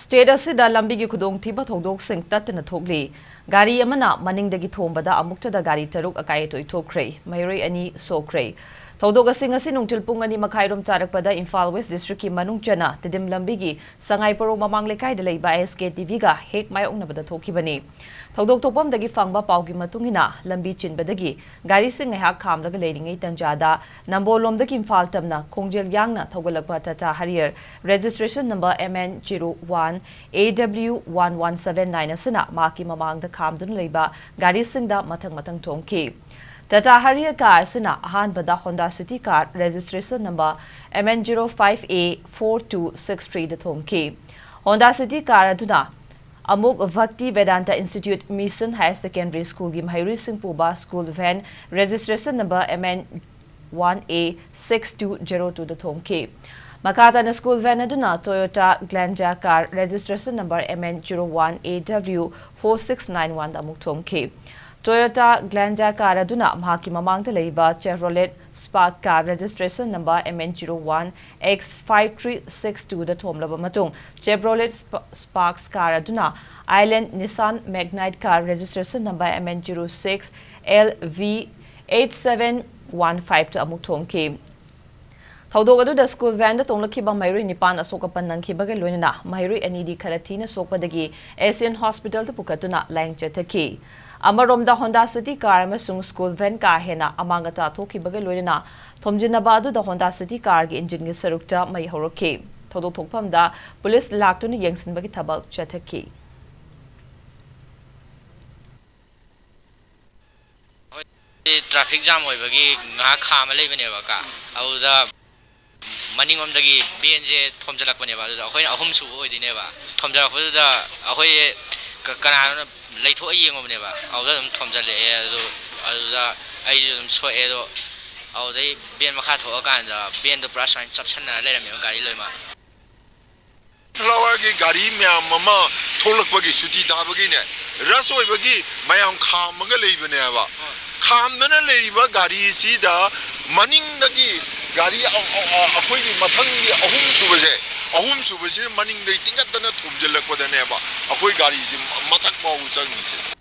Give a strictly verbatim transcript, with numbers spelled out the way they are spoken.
State ꯑꯁꯤꯗ ꯂꯝꯕꯤꯒꯤ ꯈꯨꯗꯣꯡꯊꯤꯕ ꯊꯧꯗꯣꯛꯁꯤꯡ ꯇꯠꯇꯅ ꯊꯣꯛꯂꯤ꯫ ꯒꯥꯔꯤ ꯑꯃꯅ ꯃꯅꯤꯡꯗꯒꯤ ꯊꯣꯝꯕꯗ ꯑꯃꯨꯛꯇꯗ ꯒꯥꯔꯤ ꯇꯔꯨꯛ ꯑꯀꯥꯏ ꯑꯇꯣꯏ ꯊꯣꯛꯈ꯭ꯔꯦ, ꯃꯍꯩꯔꯣꯏ ꯑꯅꯤ ꯁꯣꯛꯈ꯭ꯔꯦ꯫ ꯊꯧꯗꯣꯛ ꯑꯁꯤ ꯉꯁꯤ ꯅꯨꯡꯊꯤꯜ ꯄꯨꯡ ꯑꯅꯤ ꯃꯈꯥꯏꯔꯣꯝ ꯆꯥꯔꯛꯄꯗ ꯏꯝꯐꯥꯜ ꯋꯦꯁ ꯗꯤꯁꯇ꯭ꯔꯤꯛꯀꯤ ꯃꯅꯨꯡ ꯆꯟꯅ ꯇꯤꯗꯤꯝ ꯂꯝꯕꯤꯒꯤ ꯁꯉꯥꯏ ꯄꯣꯔꯣ ꯃꯃꯥꯡ ꯂꯩꯀꯥꯏꯗ ꯂꯩꯕ ꯑꯦꯁ ꯀꯦ ꯇꯤ ꯚꯤꯒ ꯍꯦꯛ ꯃꯥꯌꯣꯛꯅꯕꯗ ꯊꯣꯛꯈꯤꯕꯅꯤ꯫ ꯊꯧꯗꯣꯛ ꯊꯣꯛꯐꯝꯗꯒꯤ ꯐꯪꯕ ꯄꯥꯎꯒꯤ ꯃꯇꯨꯡ ꯏꯟꯅ, ꯂꯝꯕꯤ ꯆꯤꯟꯕꯗꯒꯤ ꯒꯥꯔꯤꯁꯤꯡ ꯉꯥꯏꯍꯥꯛ ꯈꯥꯝꯂꯒ ꯂꯩꯔꯤꯉꯩ ꯇꯟꯖꯥꯗ ꯅꯝꯕꯣꯜꯂꯣꯝꯗꯒꯤ ꯏꯝꯐꯥꯜ ꯇꯝꯅ ꯈꯣꯡꯖꯦꯜ ꯌꯥꯡꯅ ꯊꯧꯒꯠꯂꯛꯄ Tata ꯍꯔꯤꯌꯔ registration number M N zero one A W one one seven nine ꯑꯁꯤꯅ ꯃꯍꯥꯛꯀꯤ ꯃꯃꯥꯡꯗ ꯈꯥꯝꯗꯨꯅ ꯂꯩꯕ ꯒꯥꯔꯤꯁꯤꯡꯗ ꯃꯊꯪ ꯃꯊꯪ ꯊꯣꯝꯈꯤ꯫ ꯇꯥꯇꯥ ꯍꯔꯤꯌꯔ ꯀꯥꯔ ꯑꯁꯤꯅ ꯑꯍꯥꯟꯕꯗ Honda city car registration number M N zero five A four two six three the ꯊꯣꯝꯈꯤ꯫ Honda city car ꯑꯗꯨꯅ ꯑꯃꯨꯛ ꯚꯛꯇꯤ ꯚꯦꯗꯥꯟꯇ ꯏꯟꯁꯇꯤꯇ꯭ꯌꯨꯠ ꯃꯤꯁꯟ ꯍꯥꯌꯔ ꯁꯦꯀꯦꯟꯗꯔꯤ ꯁ꯭ꯀꯨꯜꯒꯤ ꯃꯍꯩꯔꯣꯏꯁꯤꯡ ꯄꯨꯕ school van registration number M N one A six two zero two ꯗ ꯊꯣꯝꯈꯤ꯫ ꯃꯈꯥ ꯇꯥꯅ school van ꯑꯗꯨꯅ Toyota Glanza car registration number M N zero one A W four six nine one ꯗ ꯑꯃꯨꯛ ꯊꯣꯝꯈꯤ꯫ Toyota Glanza car ꯑꯗꯨꯅ ꯃꯍꯥꯛꯀꯤ ꯃꯃꯥꯡꯗ ꯂꯩꯕ ꯆꯦꯚ꯭ꯔꯣꯂꯦꯠ spark car registration number M N zero one X five three six two ꯗ ꯊꯣꯝꯂꯕ ꯃꯇꯨꯡ, Chevrolet ꯁ꯭ꯄ-, Sparks car ꯑꯗꯨꯅ ꯑꯥꯏꯂꯦꯟ Nissan Magnite car registration number M N zero six L V eight seven one five ꯇ ꯑꯃꯨꯛ ꯊꯣꯝꯈꯤ꯫ ꯊꯧꯗꯣꯛ ꯑꯗꯨꯗ ꯁ꯭ꯀꯨꯜ ꯚꯦꯟꯗ ꯇꯣꯡꯂꯛꯈꯤꯕ ꯃꯍꯩꯔꯣꯏ ꯅꯤꯄꯥꯟ ꯑꯁꯣꯛ ꯑꯄꯟ ꯅꯪꯈꯤꯕꯒ ꯂꯣꯏꯅꯅ ꯃꯍꯩꯔꯣꯏ ꯑꯅꯤꯗꯤ ꯈꯔ ꯊꯤꯅ ꯁꯣꯛꯄꯗꯒꯤ ꯑꯦꯁꯤꯌꯟ ꯍꯣꯁꯄꯤꯇꯥꯜꯗ ꯄꯨꯈꯠꯇꯨꯅ ꯂꯥꯌꯦꯡ ꯆꯠꯊꯈꯤ꯫ ꯑꯃꯔꯣꯝꯗ ꯍꯣꯟꯗꯥ ꯁꯤꯇꯤ ꯀꯥꯔ ꯑꯃꯁꯨꯡ ꯁ꯭ꯀꯨꯜ ꯚꯦꯟ ꯀꯥ ꯍꯦꯟꯅ ꯑꯃꯥꯡ ꯑꯇꯥ ꯊꯣꯛꯈꯤꯕꯒ ꯂꯣꯏꯅꯅ ꯊꯣꯝꯖꯤꯟꯅꯕ ꯑꯗꯨꯗ ꯍꯣꯟꯗꯥ ꯁꯤꯇꯤ ꯀꯥꯔꯒꯤ ꯏꯟꯖꯤꯟꯒꯤ ꯁꯔꯨꯛꯇ ꯃꯩ ꯍꯧꯔꯛꯈꯤ꯫ ꯊꯧꯗꯣꯛ ꯊꯣꯛꯐꯝꯗ ꯄꯨꯂꯤꯁ ꯂꯥꯛꯇꯨꯅ ꯌꯦꯡꯁꯤꯟꯕꯒꯤ ꯊꯕꯛ ꯆꯠꯊꯈꯤ꯫ ꯑꯩꯈꯣꯏ ꯇ꯭ꯔꯥꯐꯤꯛ ꯖꯥꯝ ꯑꯣꯏꯕꯒꯤ ꯉꯥꯏꯍꯥꯛ ꯈꯥꯝꯃ ꯂꯩꯕꯅꯦꯕ ꯀꯥ꯫ ꯑꯗꯨꯗ ꯃꯅꯤꯡꯂꯣꯝꯗꯒꯤ ꯚꯦꯟꯁꯦ ꯊꯣꯝꯖꯤꯜꯂꯛꯄꯅꯦꯕ꯫ ꯑꯗꯨꯗ ꯑꯩꯈꯣꯏꯅ ꯑꯍꯨꯝ ꯁꯨꯕ ꯑꯣꯏꯗꯣꯏꯅꯦꯕ꯫ ꯊꯣꯝꯖꯤꯜꯂꯛꯄꯗꯨꯗ ꯑꯩꯈꯣꯏ ꯀ-, ꯀꯅꯥꯅꯣꯅ ꯂꯩꯊꯣꯛꯑ ꯌꯦꯡꯉꯨꯕꯅꯦꯕ꯫ ꯑꯗꯨꯗ ꯑꯗꯨꯝ ꯊꯣꯝꯖꯤꯜꯂꯛꯑꯦ꯫ ꯑꯗꯨ, ꯑꯗꯨꯗ ꯑꯩꯁꯨ ꯑꯗꯨꯝ ꯁꯣꯛꯑꯦ꯫ ꯑꯗꯣ ꯑꯗꯨꯗꯩ ꯚꯦꯟ ꯃꯈꯥ ꯊꯣꯛꯑꯀꯥꯟꯗ ꯚꯦꯟꯗꯣ ꯄꯨꯔꯥ ꯁꯨꯃꯥꯏꯅ ꯆꯞꯁꯟꯅꯔ ꯂꯩꯔꯝꯃꯦꯕ ꯒꯥꯔꯤ ꯂꯣꯏꯅꯃꯛ꯫ ꯐ꯭ꯂꯥꯋꯔꯒꯤ ꯒꯥꯔꯤ ꯃꯌꯥꯝ ꯑꯃ ꯊꯣꯛꯂꯛꯄꯒꯤ ꯁꯨꯇꯤ ꯊꯥꯕꯒꯤꯅꯦ, ꯔꯁ ꯑꯣꯏꯕꯒꯤ ꯃꯌꯥꯝ ꯈꯥꯝꯃꯒ ꯂꯩꯕꯅꯦꯕ꯫ ꯈꯥꯝꯗꯅ ꯂꯩꯔꯤꯕ ꯒꯥꯔꯤꯁꯤꯗ ꯃꯅꯤꯡꯗꯒꯤ ꯒꯥꯔꯤ ꯑ-, ꯑ-, ꯑ-, ꯑꯩꯈꯣꯏꯒꯤ ꯃꯊꯪꯒꯤ ꯑꯍꯨꯝ ꯁꯨꯕꯁꯦ, ꯑꯍꯨꯝꯁꯨꯕꯁꯤꯅ ꯃꯅꯤꯡꯗꯩ ꯇꯤꯡꯈꯠꯇꯅ ꯊꯣꯝꯖꯤꯜꯂꯛꯄꯗꯅꯦꯕ ꯑꯩꯈꯣꯏ ꯒꯥꯔꯤꯁꯦ ꯃꯊꯛ ꯐꯥꯎꯕ ꯆꯪꯉꯤꯁꯦ꯫